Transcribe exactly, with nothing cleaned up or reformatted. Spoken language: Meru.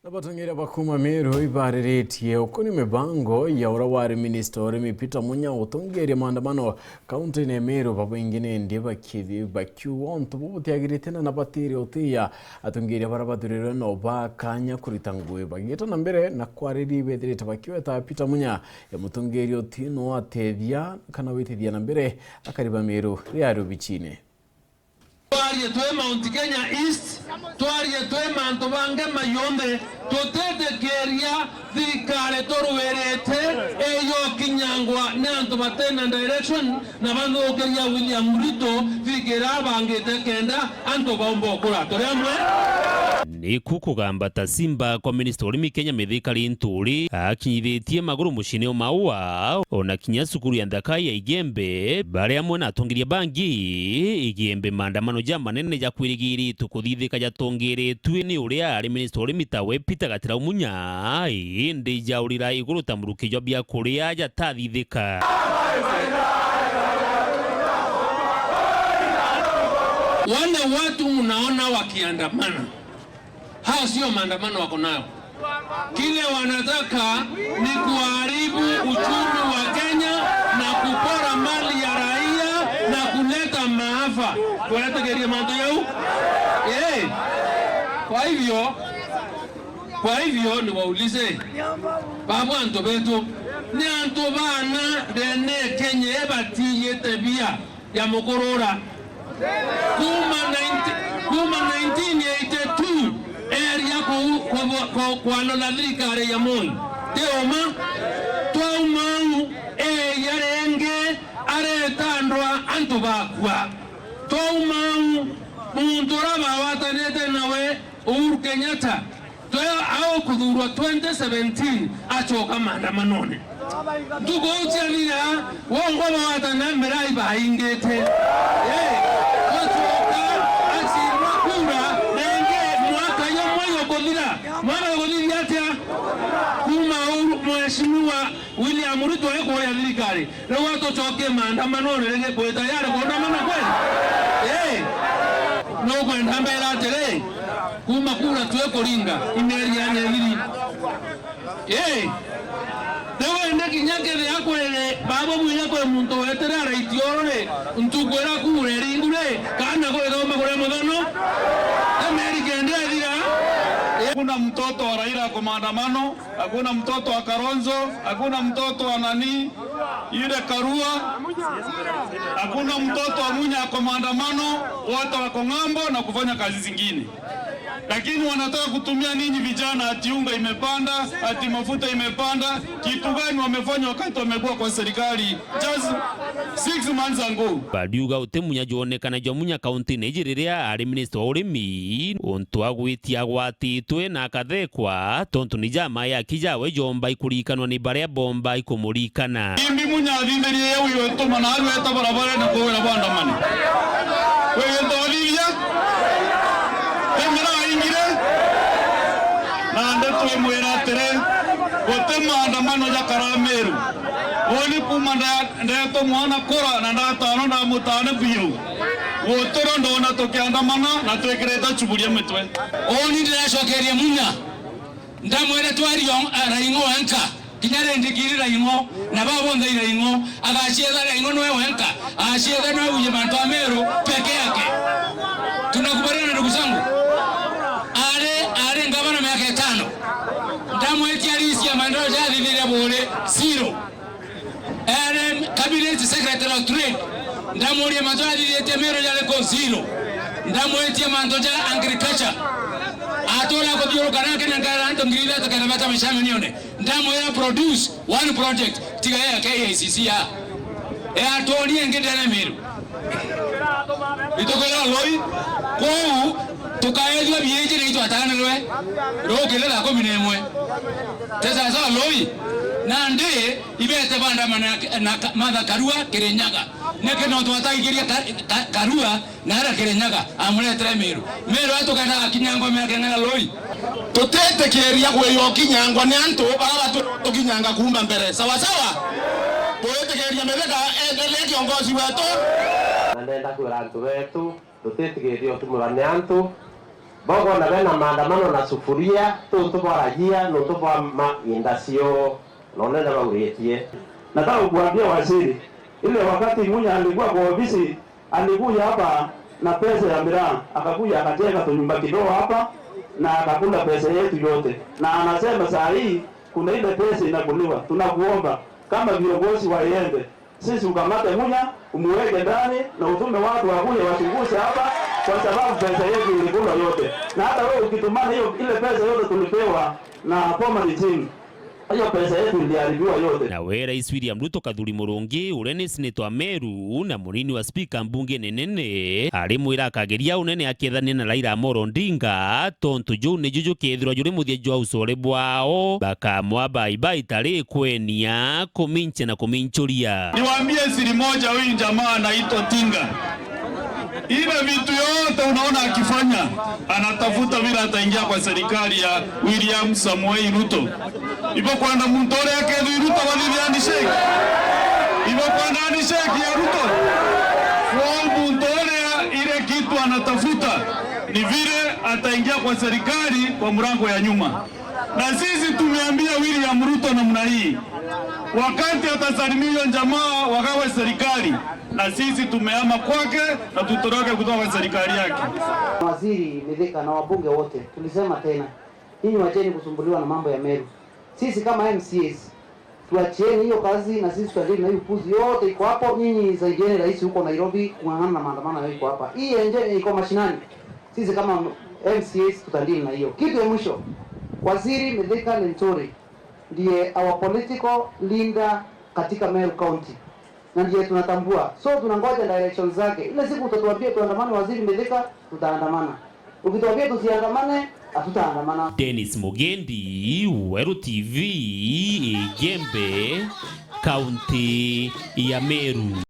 Na batongeria ba kuuma Meru ibariritie ukuni mibango ya uria wari minista wa urimi Peter Munya utongeria maandamano kaunti-ini ya Meru, babwingi nindi bakithi-, bakiuga untu buu butiagirite na nabatiri utiia atongeria baria bathurirwe no bakanya kurita ngui. Bagiita na mbere na kwariria ibethirite bakiweta Peter Munya ya mutongeria uti no atethia kana witithia na mbere akari ba Meru riari obichine. Twarie twi Mount Kenya East, twarie twi mantu bangi mayonthe, tutitikiria thirikari turuirite iyokinyangwa ni antu batina direction na bathukiria William Ruto, thirikira abangite kenda antu baumba ukura. Turi amwe? Niku kugamba ta simba kwa minista urimi Kenya Mithika Linturi akinyithitie maguru muciine o Maua, ona kinya cukuru ya nthaka ya Igembe, bari amwe na atongeria bangi Igembe. Maandamano ja manene ja kwirigiritwe kuthithika jatongeretue ni uria ari minista urimi tawe Peter Gatirau Munya, indi jaurira iguru ta muruki jwa biakuria jatathithika. Wale watu mnaona wakiandamana, hao sio maandamano wako nayo. Kile wanataka ni kuharibu uchumi wa Kenya na kupora mali ya raia na kuleta maafa. Twategerie mantu yau. Eh. Kwa hivyo, kwa hivyo niwaulize, babu antu betu, ni antu bana ndene Kenya batiyite bia ya mukurura. Kuma nineteen, kuma nineteen eighty-two, eria ku-, ku-, ku-, kwanola thirikari ya Moi. Ti uma? Twauma au, eria ringi areta ndwa antu bakua. Twauma au, muntu uria bawatanite nawe, Uhuru Kenyatta, twe au kuthurwa twenty seventeen, acoka maandamanone. Ntuku ciathira, wongwa bawatana mirai baingite. Eh, acoka acindwa kura, na ingi mwaka jumwe jukuthira. Mwaka jukuthithia atia? Kuma Uhuru, Mheshimiwa William Ruto ekuria thirikari, riu atucokie maandamanone ringi, kwi tayari kuandamana kweli? Ii. Nukwenda mbera atiri, kuma kura twikuringa, imeri ya nyethiri. Ii. Riu indi kinya kethira kwiri baba bwire kwi muntu wetire araiti oro ri, ntuku iria kura iringu ri, kana gwithomba kuria muthono, imeri kenda ithira. Ii. Kuna mtoto wa Raila kwa maandamano. Hakuna mtoto wa Kalonzo, hakuna mtoto wa nani, yule Karua, hakuna mtoto wa Munya ako maandamano, wote wako ng'ambo na kufanya kazi zingine. Lakini wanataka kutumia ninyi vijana ati unga imepanda, ati mafuta imepanda. Kitu gani wamefanya wakati wamekuwa kwa serikali? Just six months ago. Bariuga uti munya jwonekana jwa munya kaunti-ini iji riria ari minista wa urimi, untu agwitia agwatitwe na akathekwa, tontu ni jama yaki jawe jomba ikurikanwa ni baria bomba ikumurikana. Imbi munya athithirie yau yotuma na arweta barabara na kuwira bwandamani. Kwigita uthithia? Emera aingire? Nandi twimwira atiri, guti maandamano ja Karameru. Uuni kuuma nda-, ndeetwa mwana kura na ndatano ndamutane biu. Gutiro ndona tukiandamana na twikirite chuburia mitwe. Uuni ndiracokeria Munya, ndamwira twari o-, a, Raing'o wenka, kinya rindi kiri Raing'o, na baba bonthe i Raing'o, agacietha Raing'o nwe wenka, agacietha nwe uje mantu a Meru peke yake. Tunakubaliana ndugu zangu? Ari, ari ngavana miaka itano. Ndamwitia list ya maendeleo jathithirie Buuri, zero. Ere cabinet secretary of trade, ndamuria mantu athithitie Meru jari ku? Zero. Ndamwitia mantu ja agriculture, atura kuthiuruka nake na ngara antu ngiri ithatu kenda bata micamenione. Ndamwira produce one project, tiga ya K I C C ya. E atorie ingi ndene Meru. Itukwira Loi, kwou tukaethua biingi na itwatanirwe rukiri thaa kumi na imwe. Te sawa sawa Loi? Nandi ibete bandamana na, na Ka-, Martha Karua Kirinyaga. Niki no twataikiria Ka-, Ka-, Karua na ara Kirinyaga amuretere Meru? Meru atukenda akinya ngome ya Keng'era Loi. Tutitikiria kwiyokinyangwa ni antu bara batu-, tukinyanga kuuma mbere. Sawa sawa? Twitikiria Mithika endelee kiongozi wetu. Na ndenda kwira antu betu, tutitikiria utumurwa ni antu, Bogona bena maandamano na sufuria, tuntu bwaragia nuntu bwa ma inda cio, na unene bauritie. Nataka kuambia waziri, ile wakati Munya alikuwa kwa ofisi, alikuja hapa na pesa ya miraa, akakuja akajenga tunyumba kidogo hapa na akakula pesa yetu yote. Na anasema saa hii kuna ile pesa inakuliwa. Tunakuomba kama viongozi wa Igembe, sisi ukamate Munya, umuweke ndani na utume watu wakuje wachunguze hapa, kwa sababu pesa yetu ilikulwa yote. Na hata wewe ukitumana hiyo, ile pesa yote tulipewa na former regime, hiyo pesa yetu iliharibiwa yote. Nawe Rais William Ruto Kathuri Murungi, uria ni senator wa Meru na munini wa spika mbungene nene, arimwira akageria unene akethania na Raila Amolo Odinga, tontu juu niju jukethirwa juri muthia jwa ucore bwao, bakamwa bye bye tari kwenia, kuminche na kuminchuria. Niwaambie siri moja, huyu jamaa anaitwa Tinga. Ile vitu yote unaona akifanya, anatafuta vile ataingia kwa serikali ya William Samoei Ruto. Ibo kwenda muntu uria akethwi Ruto bathithia handshake. Ibo kwenda handshake ya Ruto. Kwa muntu uria ile kitu anatafuta ni vile ataingia kwa serikali kwa mlango ya nyuma. Na sisi tumeambia William Ruto namna hii, wakati atasalimia hiyo jamaa wagawe serikali, na sisi tumeama kwake na tutoroke kutoka kwa serikali yake. Waziri Mithika na wabunge wote, tulisema tena, nyinyi wacheni kusumbuliwa na mambo ya Meru. Sisi kama M C As, tuachieni hiyo kazi na sisi tutadili na hiyo upuzi yote iko hapo. Nyinyi saidieni rais huko Nairobi kung'ang'ana na maandamano yao iko hapa. Hii yenye iko mashinani, sisi kama M C As tutadili na hiyo. Kitu ya mwisho, Waziri Mithika Linturi ndiye our political leader katika Meru County. Na ndiye tunatambua. So tunangoja direction zake. Ile siku utatuambia tuandamane, Waziri Mithika, tutaandamana. Ukituambia tusiandamane, hatutaandamana. Dennis Mugendi, Weru T V, Igembe, kaunti ya Meru.